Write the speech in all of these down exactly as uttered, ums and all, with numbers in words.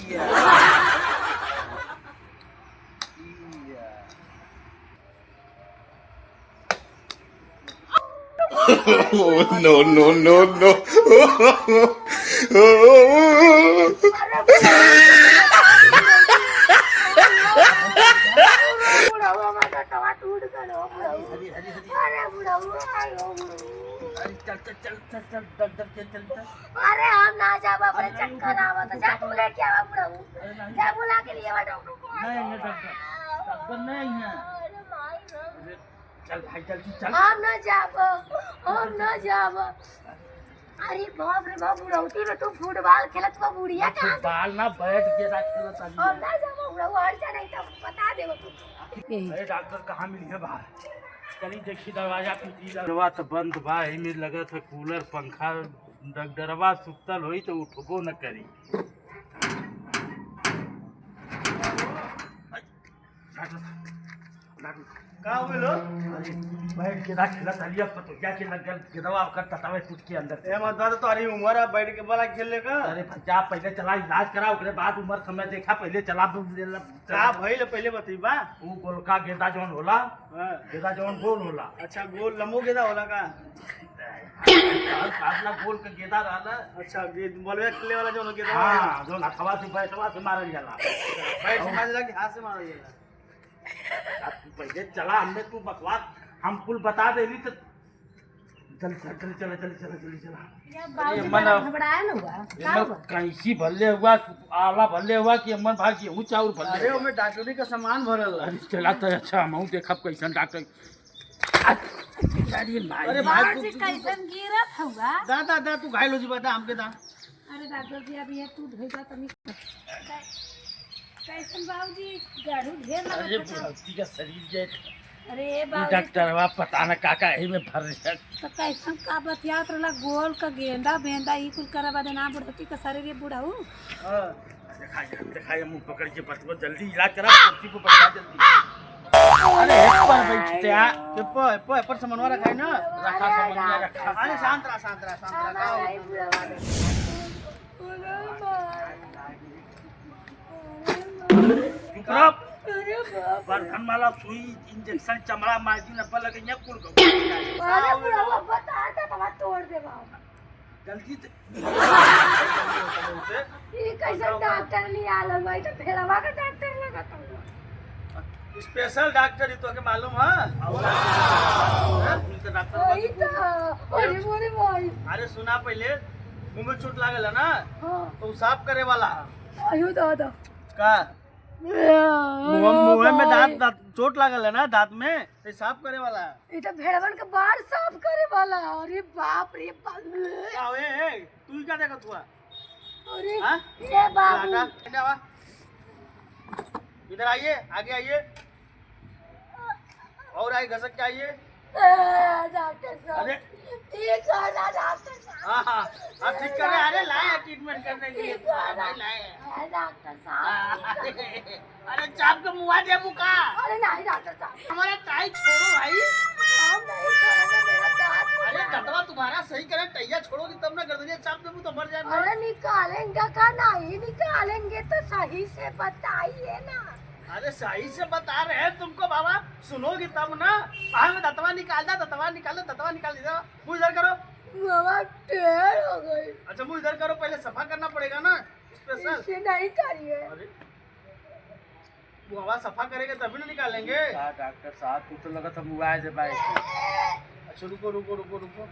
Oh, no, no, no, no। अरे बुढ़ऊ, हमार बेटवा टूट गलो, बुढ़ऊ। अरे बुढ़ऊ, आयो बुढ़ऊ। अरे चल, चल, चल, चल, चल, डर, डर के चल, चल। अरे हम ना जाब, अपने चक्कर आवत। जा तू लेके आवा बुढ़ऊ। अरे नहीं। जा बुला के लिए आवा डॉक्टर को। नहीं है डॉक्टर, डॉक्टर नहीं है। अरे माई रे। अरे चल भाई, जल्दी चल। हम ना जाब, हम ना जाब। अरे बाप रे बाप, बुढ़ौती में तू फुटबॉल खेलत बा, बुढ़िया कहाँ से? फुटबॉल ना, बैट गेंदा खेलत हन। हम ना जाब, बुढ़ऊ हट जा, नहीं तो बता देबो तू। अरे डॉक्टर कहाँ मिली है बाहर? चली देखी दरवाजा पीटी। दरवाजा तो बंद बा, एमे लगत है कूलर पंखा। डॉक्टरवा सुतल होई तो उठबो न करी। डॉक्टर साहब, डॉक्टर साहब। का हो गइल हो? अरे, बैठ के ना खेलत हलिया, पतोहिया के लग गल, गेदवा ओकर ततावे टूट के अंदर से। ए, मत बात तो, अरे, उम्र है बैठ के बड़ा खेलने का। अरे, भैया, पहले चला इलाज करा, ओकरे बाद उम्र समय देखा, पहले चला। का भइल पहले बतइबा? ऊ गोलका गेंदा जौन होला, हाँ। गेंदा जौन गोल होला। अच्छा, गोल लंबो गेंदा होला का? और काटला गोल के गेंदा रहला। अच्छा, गे-, बॉलवे खेले वाला जौन गेंदा हाँ, होला। जौन हथवा से, बैटवा से मारल जाला। बैट से मारल जाला कि हाथ से मारल जाला? अब तू पहले चला, हमने तू बकवास, हम कुल बता देली तो चल, चल, चल, चल, चल, चल, चल, चल। या अरे बाबूजी मन बड़ा घबराए न हुआ। ये का मन हुआ? कैंची भरले हुआ, आला भरले हुआ कि मन भाग गेहूं चाउर भरले अरे, हुआ। ओमे डॉक्टरी का सामान भरल है। अरे चला तो अच्छा, हम देखब कैसन डॉक्टर। अरे भाई, बाबूजी तू, तू, तू, कैसन गिरत हुआ? दा, दा, दा, तू घायल हो जी, बता हमके दा। अरे डॉक्टर जी, अब ये तू धोइबा तनी। कै-, कैसन बाबूजी, गाड़ू ढेर लगत अरे है का? बुढ़ौती का शरीर जे अरे ये ई बाबूजी, डॉक्टरवा पता न का का एही में भर रहे। तो कैसन का बतियात रहला, गोल का गेंदा बेंदा ई कुल करे बदे ना बुढ़ौती का शरीर ये बुढ़ऊ। हाँ। दिखाइए, दिखाइए, मुंह पकड़ के बतलो, जल्दी इलाज करा, कुर्सी पे बैठा जल्दी। अरे, एक बार बैठते आ। ये पर, पर, पर समनवा रखा है ना? रखा समनवा रखा। अरे, शांत रहा, शांत रहा, शांत रहा। का हो? चुप रह। बरखन वाला सुई, इंजेक्शन, चमड़ा, मार दी, नब्बे लगे, यहाँ कुल गौ। अरे, बुढ़वा, बता दे, तो मैं तोड़ दे बाबू। गलती से ई कैसन डॉक्टर लिया आलन भाई, तो भेड़वा के डॉक्टर लगत हउआ। स्पेशल डॉक्टर ही तोके मालूम है? और डॉक्टर वही तो। अरे मोरे भाई। अरे सुना पहले, मुंह में चोट लागल है ना, हाँ। तो उ साफ करे वाला है। आयो दादा। का? मुंह, मुंह में दांत, दांत, चोट लागल है ना दांत में, तो साफ करे वाला है। ई तो भेड़वन के बार साफ करे वाला। अरे बाप रे बाप। का हो, ए, ए, तू ही का देखत हुआ? अरे, हाँ? ए बाबू। हटा, हटा, वा। इधर आइए, आगे आइए। और आइए, घसक के आइए। ए, डॉक्टर साहब। अरे। ठीक हो ना, डॉक्टर साहब? हाँ, हाँ, हाँ, ठीक कर रहे हैं। अरे, लाए हैं ट्रीटमेंट करने के लिए। ठीक हो ना? भाई, लाए हैं। ए, डॉक्टर साहब, हाँ। ठीक हो। अरे चाप के मुआ देबू का? अरे नहीं डॉक्टर साहब। हमारा टाई छोड़ो भाई। हम नहीं छोड़ेंगे, मेरा दांत अरे निकाल। दतवा तुम्हारा सही करे, टैया छोड़ोगी तब ना, गर्दनिया चाप देबू तो मर जाए। अरे निकालेंगे का नहीं निकालेंगे तो सही से बताइए ना। अरे सही से बता रहे हैं तुमको बाबा, सुनोगी तब ना। पहले दतवा निकाल दा, दतवा निकाल दा, दतवा निकाल दा। मुंह इधर करो। बाबा टेढ़ हो गई। अच्छा मुंह इधर करो, पहले सफा करना पड़ेगा ना। स्पेशल। इसे नहीं करिए। अरे मुहवा सफा करेंगे तभी ना निकालेंगे। का डॉक्टर साहब, तू तो लगत है मुआ दे भाई। अच्छा रुको, रुको, रुको, रुको।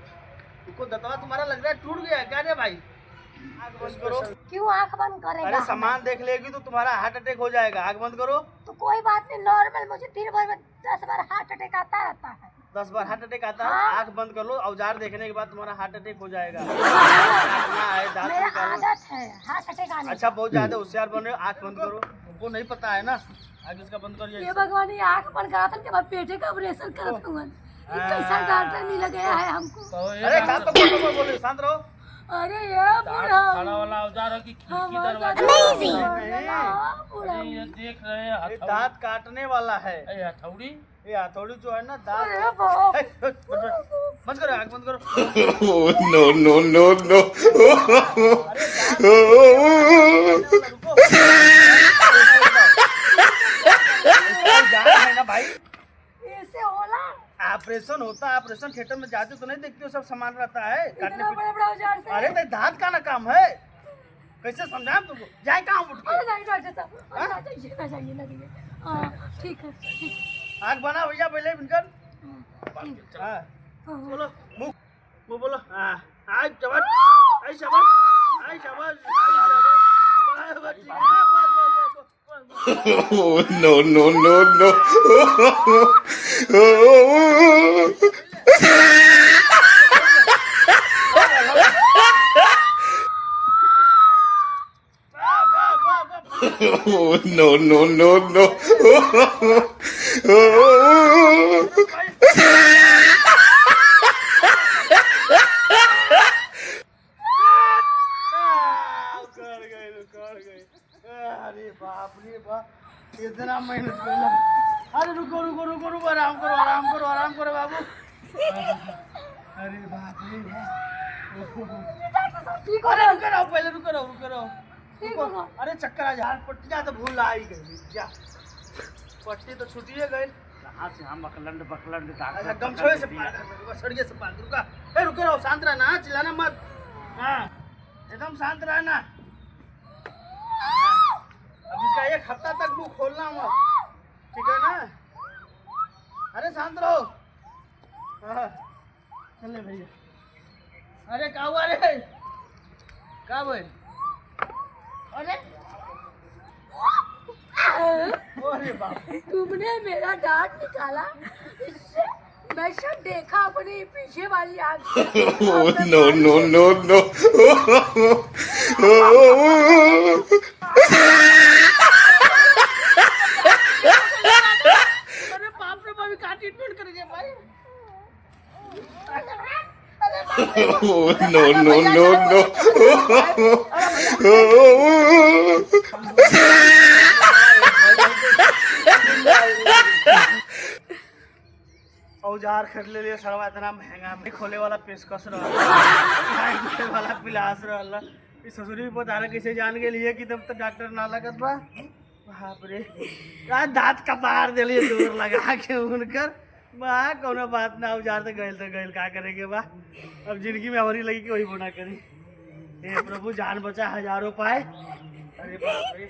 रुको, दतवा तुम्हारा लग रहा है टूट गया है क्या रे भाई? आँख बंद करो। क्यों आँख बंद करेगा? अरे सामान देख लेगी तो तुम्हारा हार्ट अटैक हो जाएगा। आँख बंद करो। तो कोई बात नहीं, नॉर्मल, मुझे दिन भर में दस बार हार्ट अटैक आता रहता है। दस बार हार्ट अटैक आता है, हाँ। आँख बंद कर लो, औजार देखने के बाद तुम्हारा हार्ट अटैक हो जाएगा। आँख ना आए, दांत मेरा निकालो। आदत है हार्ट अटैक आने अच्छा, की। बहुत ज्यादा होशियार बन रहे हो, आँख बंद करो। तुमको नहीं पता है ना, आँख इसका बंद करो, ये ये ऐसे। भगवान, ये आँख बंद करातन के बाद पेटे का ऑपरेशन करत हुआ। ये हाँ। कैसा डॉक्टर मिल गया है हमको? तो ये अरे, डॉक्टर का तो बोलो, बोलो, बोलो, शांत रहो। अरे, ये दांत बूढ़ा। उखाड़ा वाला औजार है कि खिड़की हमारा दरवाजा? दांत नहीं। उखाड़ा वाला, हाँ, बूढ़ा। अरे, ये देख रहे हैं, ये हथौड़ी। दांत काटने वाला है। ए, हथौड़ी? ये हथौड़ी जो है ना, दांत अरे बाप। ए, ए, बंद, बंद, बंद करो, आँख बंद करो। Oh, no, no, no, no। अरे, दांत, रुको। ऑपरेशन होता है, ऑपरेशन थिएटर में जाते तो नहीं देखते हो, सब सामान रहता है काटने इतना पीटने। बड़ा बड़ा औजार से। अरे, तो दांत का ना काम है, कैसे समझाएं तुमको? जाए कहाँ उठ के? अरे, नहीं, डॉक्टर साहब, हाँ? ना जाइए, ना जाइए, ना जाइए। हाँ, ठीक है, ठीक। आँख बना भैया, पहले इनकर। हाँ, ठीक। हाँ। हाँ, हाँ। बोलो, मुँह, मुँह बोलो। हाँ, आई शाबाश, आई शाबाश, आई शाबाश, आई शाबाश। बस, बस, ठीक है, बस, बस, बस, बस। Oh, no, no, no, no. Oh, no, no, no, no. आ, उखड़ गइल, उखड़ गइल। अरे बाप रे बाप, इतना मेहनत करला। अरे रुको, रुको, रुको, रुको, आराम करो, आराम करो, आराम करो बाबू। अरे बाप रे बाप। डॉक्टर साहब, ठीक हो अरे गया? रुके रहो, पहले रुके रहो, रुके रहो। ठीक रुको। हो गया। अरे चक्कर आ जा, पट्टिया तो भूल आई गई, जा। पट्टी तो छूटिए गई। कहाँ से हम अकलंड बकलंड डॉक्टर अच्छा, गमछवे से पकड़ पार कर लेंगे, बस सड़िए से पार, रुका। ए, रुके रहो, शांत रहना, हाँ, चिल्लाना मत। हाँ, एकदम शांत रहना। अब इसका एक हफ्ता तक मुंह खोलना मत, ठीक है ना? अरे शांत रहो। हाँ, चले भैया। अरे का हुआ रे? का बोल? अरे, अरे बाप। तुमने मेरा दांत निकाला, इससे मैं सब देखा अपने पीछे वाली आँख से। Oh, no, no, no, no. अरे बाप रे बाप, का ट्रीटमेंट करेंगे भाई? Oh, no, no, no, no. औजार खरीद ले लिए सरवा, इतना महंगा, नहीं खोले वाला पेचकस रहल, नहीं खोले वाला पिलास रहल। ई ससुरी पता ना कैसे जान गेल है कि तब तो डॉक्टर ना लगत बा। बाप रे, का दांत कपार देलिए जोर लगा के उनकर। बा, कौनो बात ना, औजार तो गइल तो गइल, का करे के बा। अब जिंदगी में हमारी लगी कि वही बोना करी। हे प्रभु, जान बचा हजारों पाए। अरे बाप रे।